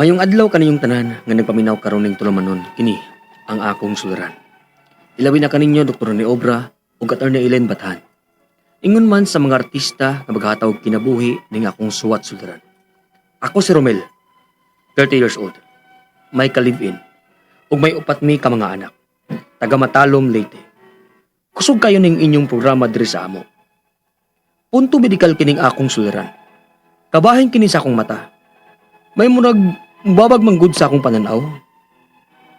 Mayong adlaw kaninyong tanan nga nagpaminaw karon ning tulumanon kini ang akong suliran. Ilabi na kaninyo Dr. Rene Obra ug Attorney Ellen Bathan. Ingon man sa mga artista nga maghatag og kinabuhi ning akong suwat suliran. Ako si Romel, 30 years old. May ka-live-in ug may upat mi ka mga anak. Taga Matalom, Leyte. Kusog kayo ning inyong programa diri sa amo. Punto medikal kining akong suliran. Kabahin kini sa akong mata. May murag babag manggod sa akong pananaw.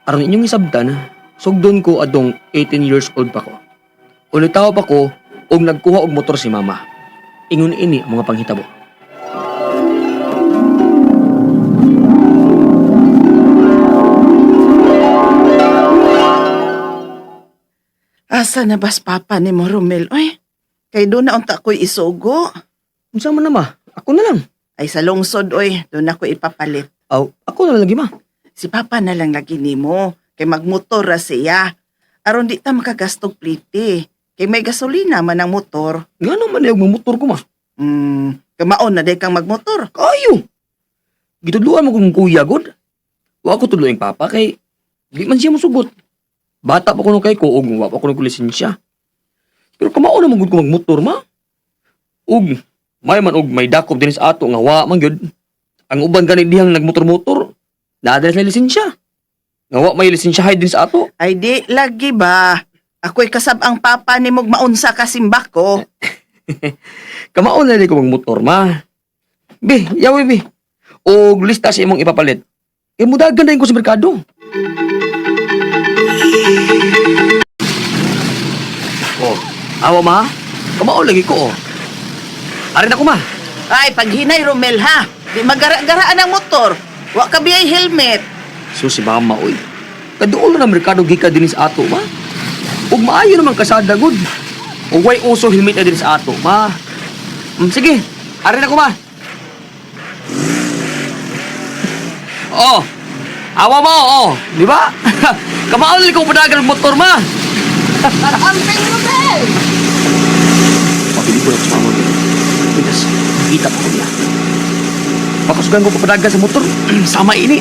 Aron inyong isabtan, sugdon ko adong 18 years old pa ko. Ulitaw pa ko og nagkuha og motor si mama. Ingon ini ang mga panghitabo. Asa na bas papa ni mo, Romel? Oy, kay doon na unta ko'y isugo. Unsa man na ma? Ako na lang. Ay sa lungsod, oy, doon ako ipapalit. Aw, ako na lang lagi ma. Si papa na lang lagi nimo, kay magmotor ra siya. Aron di ta makagastog plite. Kay may gasolina man ang motor. Ngano man og motor ko ma? Kamaon na day kang magmotor. Kayo. Gitudluan mo kong kuya god. Wa ko tudloing papa kay di man siya mosugot. Bata pa kuno kay ko ug wa pa kuno ko lisensya. Pero kamao na man gud ko magmotor ma. Ug may man og may dakop dinhi sa ato nga wa man gyud. Ang uban gani dihang nagmotor-motor, naa diri sa lisensya. Nga wa may lisensya hay dinhi sa ato. Ay di lagi ba? Ako'y kasab ang papa ni mog maunsa ka simbak ko. Kamao na ko magmotor ma. Bi, yawi bi. Og lista sa imong ipapalit. Kay mudagan na ko sa merkado. Oh, awa ma. Kamao lagi ko oh. Arin ako ma. Ay, paghinay Romel ha. Di magara-garaan ang motor. Wa ka biyay helmet. So si mama oy. Kaduol na merkado gikan dinhi sa ato ma. Ug maayo naman kasada gud. Ug way uso helmet na dinhi sa ato ma. Sige, arin ako ma. Oh. Awa mo, oh. Di ba? Kamao ko padagan og motor ma. Amping Romel! Pabili ko lang sa mama. Pinas, nakita ko niya. Pakasugan ko papadagan sa motor. Sama ini.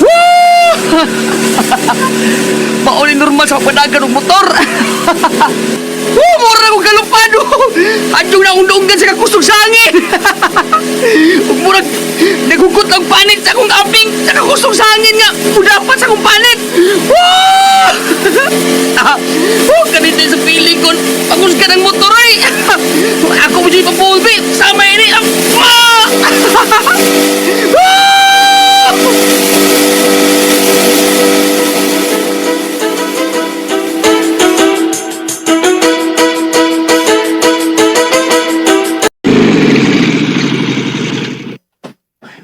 Woo! Mauli normal sa padagan ng motor. Woo! Mura kong galupado! Adyo na akong doongan sa kakusog sa hangin! Ug murag naghugot ang panit sa akong aping sa kakusog sa hangin nga mudapat sa akong panit! Woo! Oh, ganito sa feeling ko. Pagusgan ang motor ay. Ako mo dyan ipapulbi. Sama ini. Ah! Ah!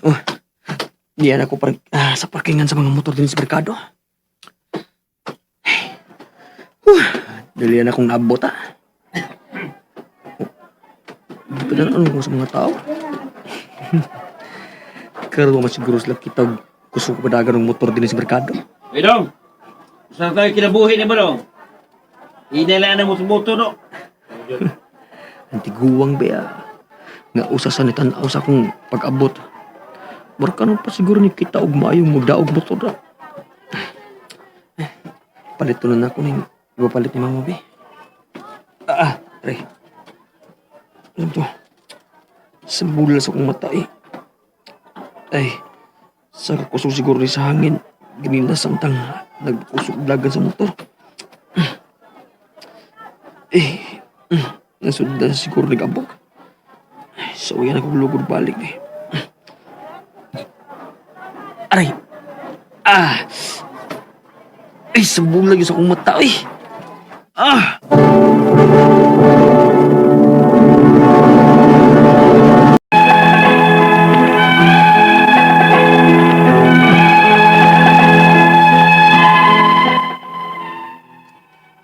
Oh, diyan ako parang, sa parkingan sa mga motor din sa merkado. Huh, dali na akong naabot ah. Di pa na ano ko sa mga tao. Karoon man siguro sila kita kusog padagan ng motor din sa merkado. Uy, dong! Saan tayo kinabuhi ni ba, dong? Inalaan na mo sa motor, no? Antiguwang ba nga usa sa nitanaw sa akong pag-abot. Mura pa siguro ni kita og maayong magdaog motor ra. Eh, palit to na nako ning ipapalit ni Mama be. Pre. Ano to? Sa bula sa akong mata eh. Ay, sa kakusog siguro ni sa hangin. Ginilas ang tang nagkusog dagan sa motor. Eh, nasundan siguro nag-abog. Ay, so yan ako lugod balik eh. Aray! Ah! Ay, sa bulag yun sa akong mata eh. Ah!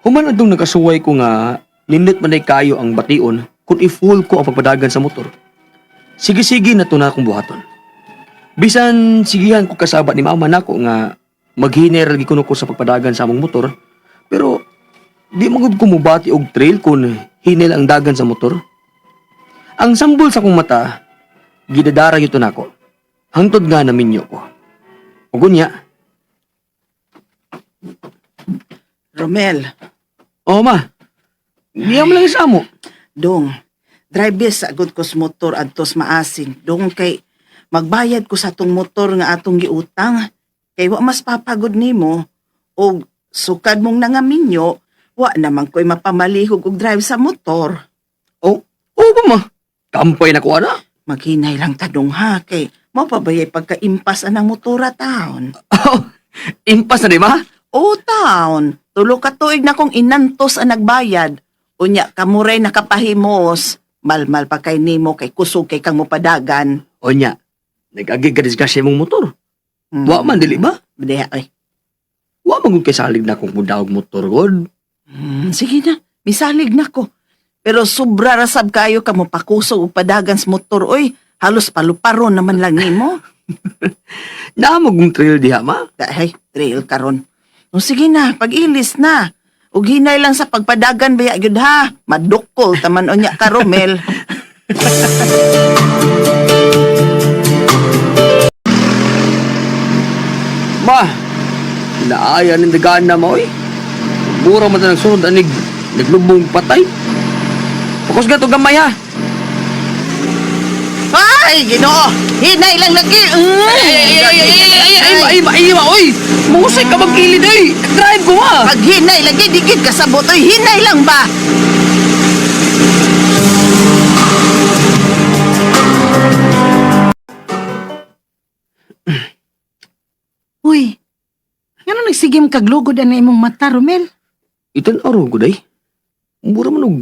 Human adtong nakasuway ko nga nindot man day kayo ang bation kung i-full ko ang pagpadagan sa motor. Sige-sige na to na akong buhaton. Bisan sigihan ko kasaba ni mama nako nga maghiner lagi kuno ko sa pagpadagan sa among motor, pero di man gud ko mobati og trail kun hinel ang dagan sa motor. Ang sambol sa akong mata, gidadara gyud to nako. Hangtod nga naminyo ko. Ug unya, Romel, oh ma, niya mo lang sa amo. dong. Drive sa agad ko sa motor adtos maasin. Dong kay magbayad ko sa atong motor nga atong giutang. Kay wa mas papagod nimo og sukad mong nangaminyo, wa naman ko'y mapamalihog og drive sa motor. Oh, oh ba ma? Kampay na ko ana. Maghinay lang ta dong ha kay mao pa bayay pagkaimpas anang motora taon. Impas na di ma? O taon, tulo ka tuig na kong inantos ang nagbayad. Unya kamuray nakapahimos. Malmal pa kay nimo kay kusog kay kang mopadagan. Onya, nag-agig ka disgrasya mong motor. Wa man dili ba? Diha ay. Wa man gud kay salig na kung mudaog motor god. Sige na, misalig na ko. Pero sobra rasab kayo ka mopakusog og padagan sa motor oy. Halos paluparon naman lang nimo. Naa mo kong trail diha ma. Ay, trail karon. No, sige na, pag-ilis na. Ug hinay lang sa pagpadagan baya gyud ha. Madukol taman unya ka Romel. Ma, naaya ning dagaan na mo oy. Mura man ta nagsunod anig naglubong patay. Pakus gato gamay ha. Ay, Ginoo! Hinay lang lagi. Ay ay ay ay ay ay ay ay ay ay oy. Musay ka magkilid oy. Drive ko ma. Pag hinay lagi, dikit ka sa botoy. Hinay lang ba? Uy, ngano nagsigim kag lugod ang imong mata, Romel? Itan araw gud ay. Mura man og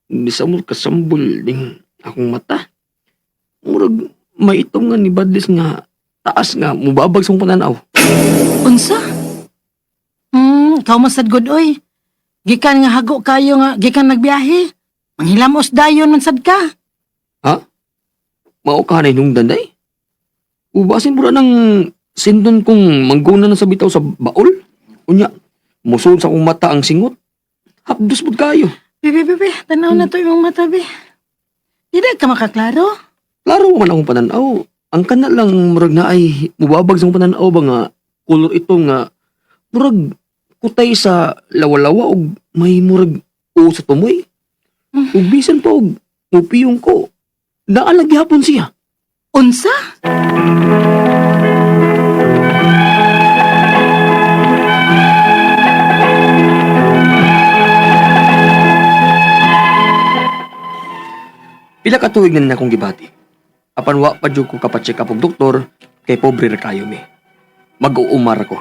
nisamol kasambol ning akong mata. Murag may itom nga ni Badlis nga taas nga mubabag sa akong pananaw. Unsa? Ikaw man sad gud oy. Gikan nga hago kayo nga gikan nagbiyahe. Manghilamos dayon man sad ka. Mao ka na nung danday. Ubasin mo ng sindon kong mangguna na sa bitaw sa baol. Unya, musod sa akong mata ang singot. Hapdos pud kayo. Bebe, bebe, tanaw na to imong mata, be. Dili ka makaklaro. Klaro man akong pananaw. Ang kana lang murag na ay mubabag sa akong pananaw ba nga kolor ito nga murag kutay sa lawa-lawa og may murag o sa tumoy. Ug bisan pa og mupiyong ko. Naalag gihapon siya. Unsa? Pila ka tuig na na akong gibati. Apan wa pa jud ko kapacheck up og doktor kay pobre ra kayo mi. Mag-uumar ako.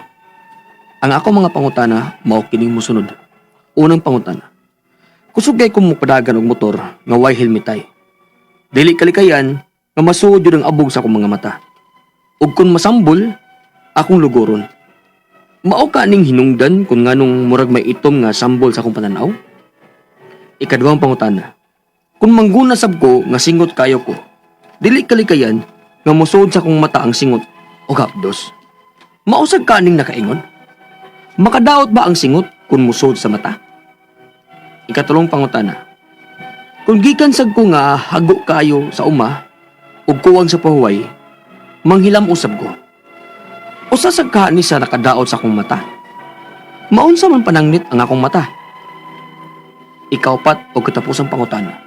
Ang ako mga pangutana mao kining mosunod. Unang pangutana. Kusog kay kung mopadagan og motor nga way helmetay. Dili kalikayan nga masuod jud ang abog sa akong mga mata. Ug kun masambol, akong lugoron. Mao ka ning hinungdan kung nganong murag may itom nga sambol sa akong pananaw? Ikaduhang pangutana. Kung mangguna sab ko nga singot kayo ko, dili kalikayan nga mosuod sa akong mata ang singot o hapdos. Mausag ka ning nakaingon? Makadaot ba ang singot kung mosuod sa mata? Ikatulong pangutana. Kung gikan sad ko nga hago kayo sa uma ug kuwang sa pahuway, manghilam usab ko. Usa sad ka ni sa nakadaot sa akong mata. Maunsa man panangnit ang akong mata. Ikaupat o katapusang pangutana.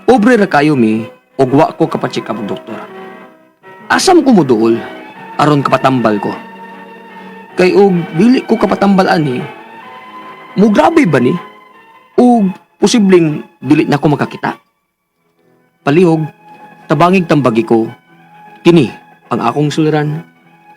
Pobre ra kayo mi ug wa ko kapacheck up og doktor. Asam ko moduol aron kapatambal ko. Kay og dili ko kapatambal ani, mo grabe ba ni? Ug posibleng dili na ko makakita. Palihog, tabangig tambagi ko, kini ang akong suliran,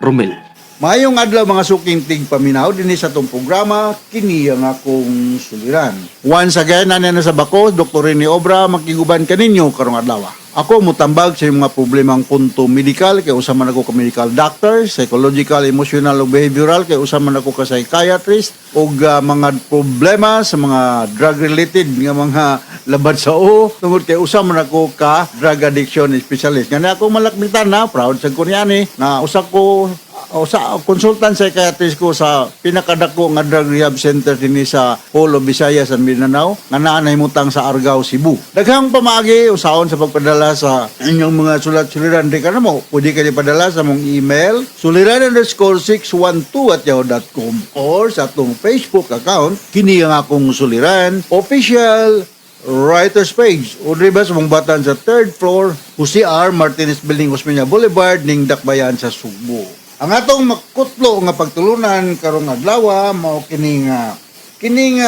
Romel. Maayong adlaw mga suking tigpaminaw dinhi sa atong programa kini ang akong suliran. Once again nana na sa bako Dr. Rene Obra makiguban kaninyo karong adlaw. Ako mutambag sa inyong mga problemang punto medical kay usa man ako ka medical doctor, psychological, emotional ug behavioral kay usa man ako ka psychiatrist ug mga problema sa mga drug related nga mga labad sa o tungod kay usa man ako ka drug addiction specialist. Ngani ako malakbitan na proud sa ko niani na usa ko o sa consultant psychiatrist ko sa pinakadako nga drug rehab center dinhi sa whole of Visayas and Mindanao nga naa nahimutang sa Argao, Cebu. Daghang pamaagi usaon sa pagpadala sa inyong mga sulat-suliran di kanamo. Pwede kayo padala sa mong email suliran_612@yahoo.com or sa atong Facebook account, kini ang akong suliran official writer's page, o di ba sa mong batan sa third floor, Jose R. Martinez Building, Osmeña Boulevard, ning Dakbayan sa Sugbo. Ang atong makutlo nga pagtulunan karong adlaw mao kini nga kining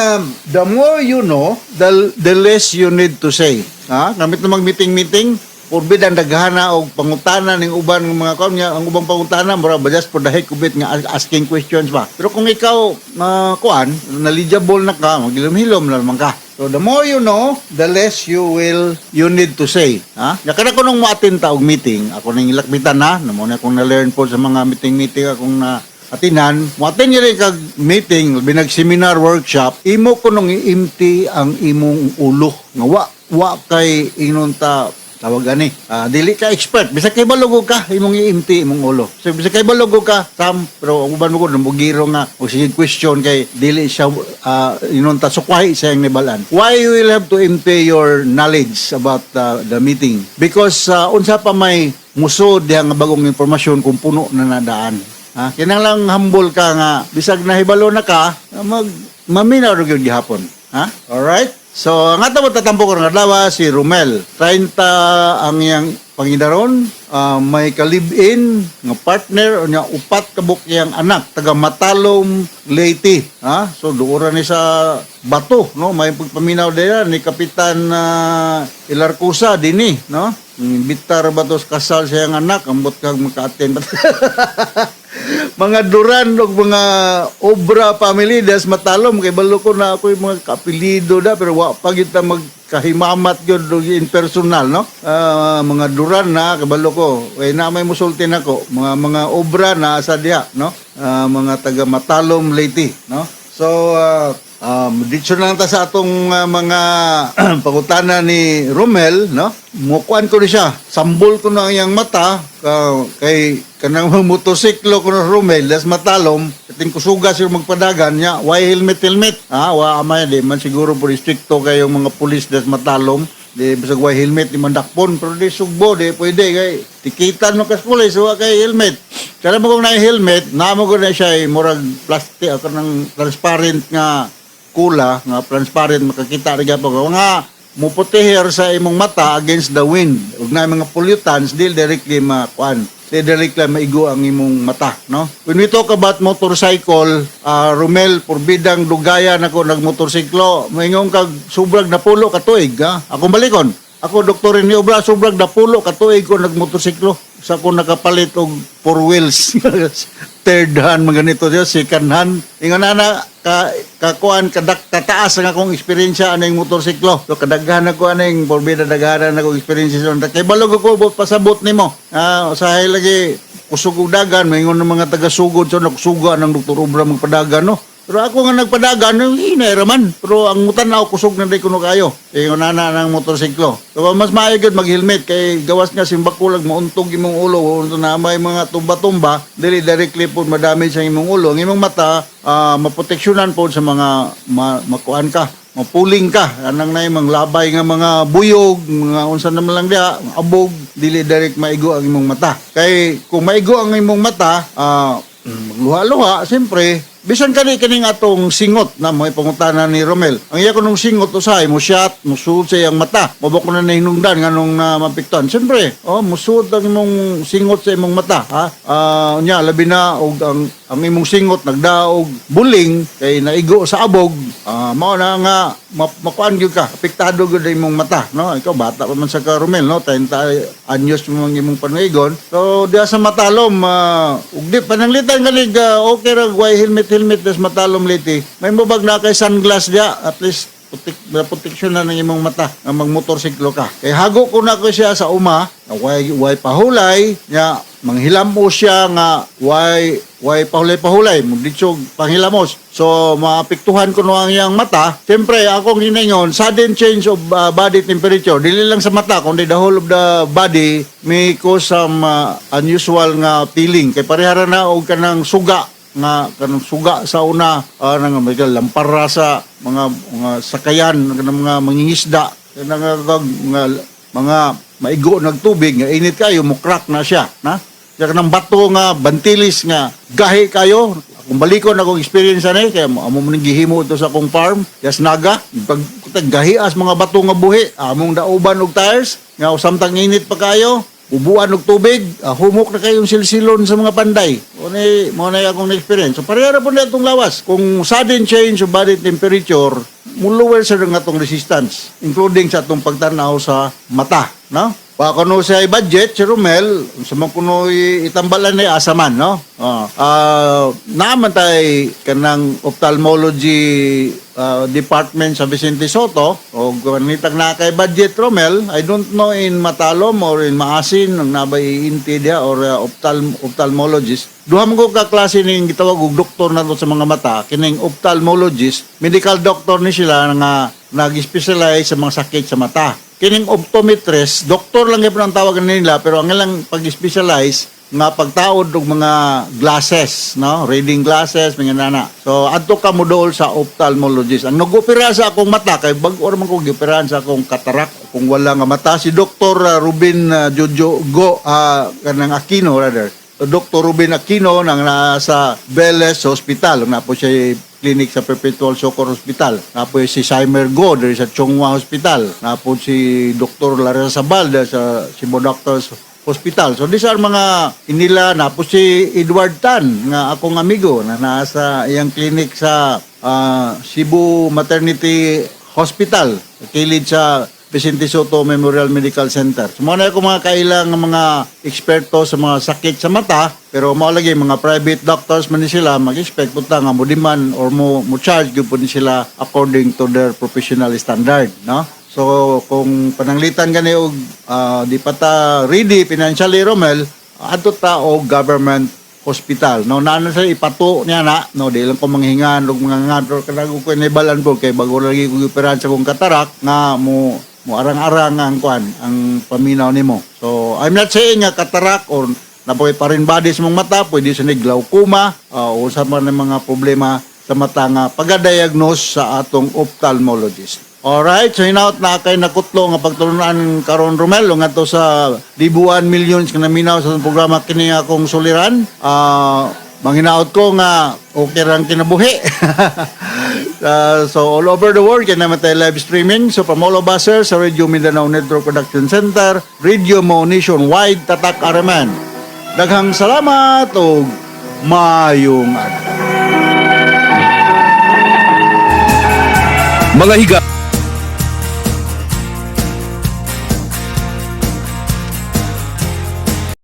the more you know, the less you need to say. Ha? Gamit na mag-meeting-meeting, forbid ang daghana og pangutana ning uban ng mga kuan nga ang ubang pangutana mura ba just for the heck of it nga asking questions ba. Pero kung ikaw kuan, knowledgeable na ka, maghilom-hilom na naman ka. So the more you know, the less you need to say. Ha? Ya kada ko nung mo-attend ta og meeting, ako nang ilakbitan na, namo na akong na-learn po sa mga meeting-meeting akong na atinan, mo-attend rin kag meeting, binag seminar, workshop, imo ko nung i-empty ang imong ulo nga wa kay ingnon ta tawag ani, dili ka expert, bisag kay balugo ka, imong i-empty imong ulo. So bisag kay balugo ka sam, pero ang uban mo ko namugiro nga o sige question kay dili siya inon ta sukwahi sa iyang nibalan. Why you will have to empty your knowledge about the meeting? Because unsa pa may musod diha nga bagong impormasyon kung puno na nadaan, ha? Kinahanglan humble ka nga bisag nahibalo na ka, mag maminaw ra gyud gihapon, ha? Alright. So, ang ato tatampo ko nga adlaw si Romel. 30 ang iyang pangidaron, may ka-live-in nga partner o niya upat ka buok iyang anak taga Matalom, Leyte. Ha? So duoran ni sa Bato, no? May pagpaminaw diya ni Kapitan Ilarcusa dinhi, no? Bitar ba to sa kasal sa iyang anak, ambot kag maka-attend. Mga Duran og mga Obra family das Matalom, kay balo ko na ako yung mga kapilido da, pero wa pa gyud ta magkahimamat gyud og in personal, no? Mga Duran na kabalo ko kay na may musulti nako mga Obra na sa diha, no? Mga taga Matalom, Leyte, no? So dito na lang ta sa atong mga pangutana ni Romel, no? Mukuan ko ni siya. Sambol ko na ang iyang mata kay kanang mga motorsiklo ko na Romel, das Matalom, ating kusuga siya magpadagan niya, why helmet helmet? Ah, wa amay di man siguro po stricto kayo mga pulis das Matalom. Di bisag why helmet di man dakpon, pero di sugbo di pwede kay tikitan mo kas pulis wa kay helmet. Kaya mo kung na helmet, naamo ko na siya ay murag plastic ako ng transparent nga kula nga transparent, makakita ra gyapon nga mupotehir sa imong mata against the wind ug na mga pollutants dili directly makuan, di directly maigo ang imong mata, no? When we talk about motorcycle, Romel, porbidang dugayan ako nagmotorsiklo, moingon kag sobrang napulo ka tuig, ha? Akong balikon. Ako, Doktor ni Obra, sobrang napulo ka tuig ko nagmotorsiklo sa ko nakapalit og four wheels, third hand mga ganito siya, second hand. Ingon ana ka kakuan kadak kataas ang akong eksperyensya aning motorsiklo. So kadaghan ako aning porbida daghanan akong eksperyensya sa kay balog ko pasabot nimo. Usahay lagi kusog og dagan, maingon ng mga taga-sugod so nagsuga ng Dr. Obra magpadagan, no? Pero ako nga nagpadagan, hinay raman. Pero ang mutan-aw, kusog na di kuno kayo. Ingon na ng motorsiklo. So mas maayo gyud mag-helmet kay gawas nga simbakulag mauntog imong ulo, o na may mga tumba-tumba, dili directly po madamage ang imong ulo. Ang imong mata, maproteksyonan po sa mga makuan ka, mapuling ka anang na mga labay nga mga buyog, mga unsa naman lang diha abog, dili direct maigo ang imong mata kay kung maigo ang imong mata, magluha-luha siyempre. Bisan kani kining atong singot na mo pangutana ni Romel, ang iya kunong singot usahay mo shot musuod sa iyang mata, mo ba ko na nahinungdan nganong na mapiktuan? Siyempre, oh, musuod ang imong singot sa imong mata, ha? Nya labi na og ang imong singot nagdaog buling kay naigo sa abog, mao na nga makuan gyud ka, apektado gyud ang imong mata, no? Ikaw bata pa man sa ka, Romel, no? 30 anyos mo ang imong panuigon. So diha sa Matalom, ug di pananglitan ganig okay ra way helmet helmet des Matalom, Leyte. May mubag na kay sunglass diha, at least proteksyon na ng imong mata nga magmotorsiklo ka. Kay hago ko na ko siya sa uma, way way pahulay, nya manghilamo siya nga way Way pahulay-pahulay, muditsog panghilamos. So maapektuhan kuno ang iyang mata. Siyempre, akong hiningon, sudden change of body temperature, dili lang sa mata kundi the whole of the body may cause some unusual nga feeling kay parehara na og kanang suga nga kanang suga sa una, nang may lampara sa mga sakayan, kanang mga mangingisda, kanang mga maigo nagtubig nga init kayo, mo crack na siya na. Kaya kanang bato nga bantilis nga gahi kayo. Kung balikon akong experience ani kay amo mo ning gihimo ito sa akong farm, yas naga pag gahias mga bato nga buhi, among dauban og tires nga samtang init pa kayo, ubuan og tubig, humok na kayong silsilon sa mga panday. O ni mo na akong experience. So pareha ra po na itong lawas. Kung sudden change of body temperature, mo lower sa nga atong resistance, including sa atong pagtanaw sa mata, no? Baka kuno siya budget si Romel, sa mga kuno itambalan ni asa man, no? Naaman tay kanang ophthalmology department sa Vicente Soto o ganitag na kay budget Romel, I don't know in Matalom or in Maasin ang nabay ENT diha or ophthalmologist. Duha man ko ka klase ning gitawag og doktor nato sa mga mata, kining ophthalmologist, medical doctor ni sila nga nag-specialize sa mga sakit sa mata. Kining optometrist, doktor lang gyud ang tawag nila, pero ang ilang pag-specialize nga pagtaod og mga glasses, no? Reading glasses, mga nana. So adto ka mo dool sa ophthalmologist. Ang nag-opera sa akong mata kay bag-o ra man ko gioperahan sa akong cataract kung wala nga mata, si Dr. Ruben Jojo Go, kanang Aquino rather. Dr. Ruben Aquino nang nasa Velez Hospital, na po siya clinic sa Perpetual Succour Hospital. Na po si Simer Go diri sa Chong Hua Hospital. Na po si Dr. Larissa Sabal diri sa Cebu Doctors Hospital. So these are mga inila. Na po si Edward Tan nga akong amigo na nasa iyang clinic sa Cebu Maternity Hospital, kilid sa Vicente Sotto Memorial Medical Center. So, mao na ako mga kailang mga eksperto sa mga sakit sa mata, pero mao lagi mga private doctors man ni sila, mag-expect po ta nga mo demand or mo charge gyud po ni sila according to their professional standard, no? So kung pananglitan gani og di pa ta ready financially, Romel, adto ta og government hospital, no? Naano sa ipato niya na, no? Di lang ko manghingan og mga ngadro kanang ko nibalan po kay bago lagi ko gioperahan sa akong cataract nga mo mo arang-arang ang kwan ang paminaw nimo. So I'm not saying nga cataract or napoy pa rin bodies mong mata, pwede sa ni glaucoma o sa man ng mga problema sa mata nga pagadiagnose sa atong ophthalmologist. Alright, so hinaut na kay nakutlo nga pagtulunan karon, Romel, nga to sa libuan millions nga naminaw sa atong programa kini akong suliran. Manghinaot ko nga okay rang kinabuhi. So all over the world kay naman tayo live streaming. So from all of us here sa Radio Mindanao Network Production Center, Radio Mo Nationwide, Tatak Araman. Daghang salamat ug maayong adlaw. Mga higa